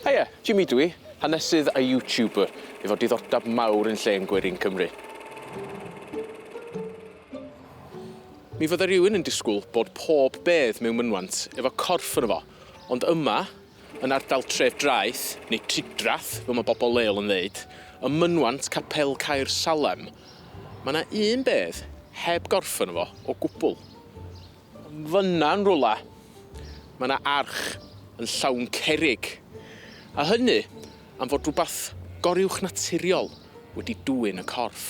Haia, Jimmy dw i, hanesydd a YouTuber efo diddordeb mawr yn llên gwerin Cymru. Mi fydde rhywun yn disgwyl bod pob bedd mewn mynwent efo corff yno fo, ond yma, yn ardal Tref Draeth, neu Trudrath fel mae bobl leol yn ddeud, ym mynwent Capel Caer Salem, mae 'na un bedd heb gorff yno fo o gwbl. Fyna yn rwla, mae 'na arch yn llawn cerrig, a hynny am fod rhywbeth goruwchnaturiol wedi dwyn y corff.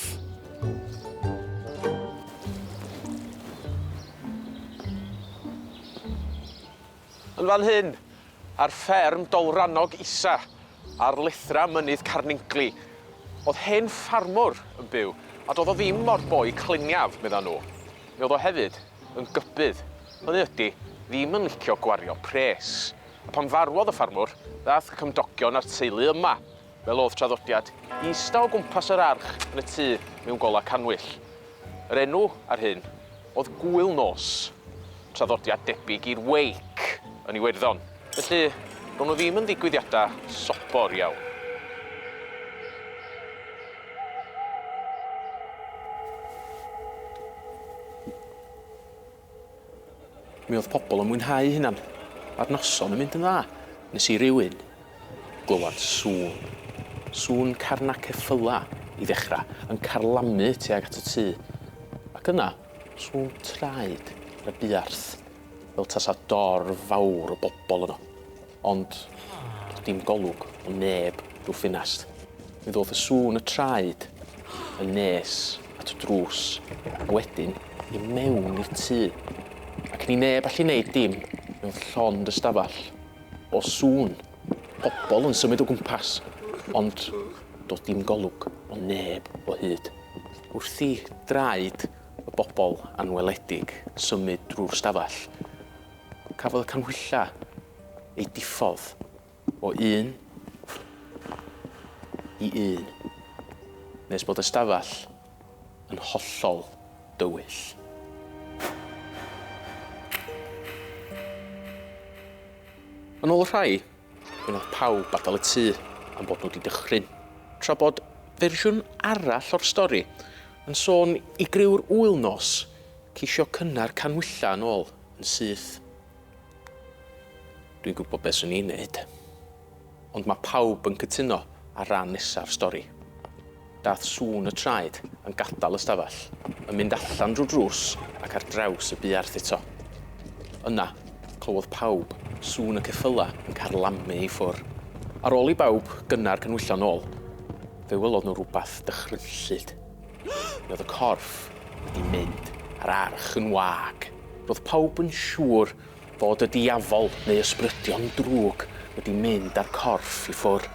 Yn fan hyn, ar fferm Dolrannog Isa, ar lethrau mynydd Carningli, oedd hen ffarmwr yn byw, a doedd o ddim mor boi cliniaf, medda nhw. Mi oedd o hefyd yn gybydd, hynny ydi, ddim yn licio gwario pres. A pan farwodd y ffarmwr, ddaeth y cymdogion a'r teulu yma, fel oedd traddodiad, i ista o gwmpas yr arch yn y tŷ mewn golau cannwyll. Yr enw ar hyn oedd Gŵyl Nos, traddodiad debyg i'r Wake yn Iwerddon. Felly, ro'n nhw ddim yn ddigwyddiadau sobor iawn. Mi oedd pobl yn mwynhau eu hunan, a'r noson yn mynd yn dda, nes i rywun glywed sŵn. Sŵn carnau ceffylau i ddechrau, yn carlamu tuag at y tŷ. Ac yna, sŵn traed ar y buarth, fel tasa dorf fawr o bobl yno. Ond doedd dim golwg o neb drwy ffenast. Mi ddoth y sŵn y traed yn nes at y drws, a wedyn i mewn i'r tŷ. Ac ni neb allu neud dim, mi oedd llond y stafell o sŵn, pobl yn symud o gwmpas, ond doedd dim golwg o neb o hyd. Wrth i draed y bobl anweledig symud drwy'r stafell, Cafodd y canhwyllau eu diffodd o un i un, nes bod y stafell yn hollol dywyll. Yn ôl rhai, fe wnaeth pawb adael y tŷ am bod nhw wedi dychryn, tra bod fersiwn arall o'r stori yn sôn i griw'r ŵyl nos ceisio cynnar canhwyllau yn ôl yn syth. Dwi'n gwybod beth swn i'n neud. Ond mae pawb yn cytuno ar ran nesa'r stori. Dath sŵn y traed yn gadael y stafell, yn mynd allan drwy drws ac ar draws y buarth eto. Yna, clywodd pawb sŵn y ceffylau yn carlamu i ffwr. Ar ôl i bawb gynnar canhwyllau nôl, fe welodd nhw rywbeth dychrynllyd. Mi oedd y corff wedi mynd a'r arch yn wag. Roedd pawb yn siŵr fod y diafol neu ysbrydion drwg wedi mynd â'r corff i ffwr,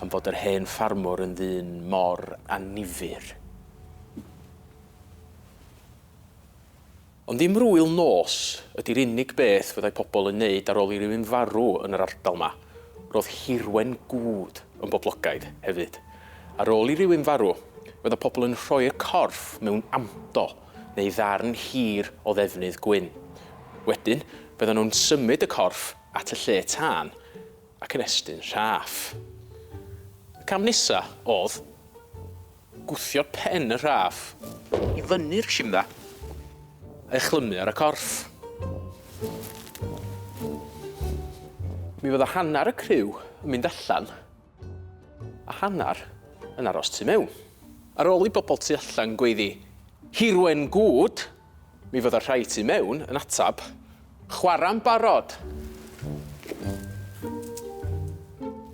am fod yr hen ffarmwr yn ddyn mor annifyr. Ond ddim rwyl nos ydi'r unig beth fyddai pobl yn neud ar ôl i rywun farw yn yr ardal 'ma. Roedd hirwen gwd yn boblogaidd hefyd. Ar ôl i rywun farw, fydda pobl yn rhoi'r corff mewn amdo neu ddarn hir o ddefnydd gwyn. Wedyn, fyddan nhw'n symud y corff at y lle tân ac yn estyn rhaff. Y cam nesa o'dd Gwthio pen y rhaff i fyny'r simdda a'i chlymu ar y corff. Mi fydda hanner y criw yn mynd allan a hanner yn aros tu mewn. Ar ôl i bobl tu allan gweiddi 'Hirwen gwd! Mi fydda rhai tu mewn yn atab, Chwarae'n barod!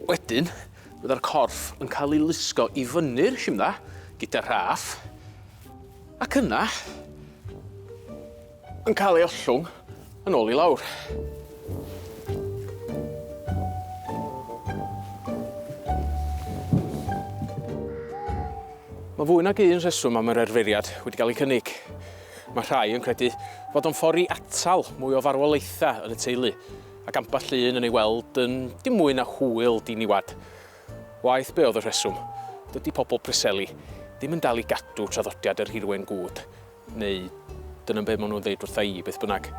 Wedyn, fydda'r corff yn cael ei lusgo i fyny'r simdda gyda rhaff, ac yna yn cael ei ollwng yn ôl i lawr. Mae fwy nag un rheswm am yr arferiad wedi cael ei cynnig. Mae rhai yn credu fod o'n ffordd i atal mwy o farwolaethau yn y teulu, ac ambell un yn ei weld yn dim mwy na hwyl diniwad. Waeth be oedd y rheswm, dydy pobl Preseli ddim yn dal i gadw traddodiad yr Hirwen Gwd, neu dyna be maen nhw'n ddeud wrtha i, beth bynnag.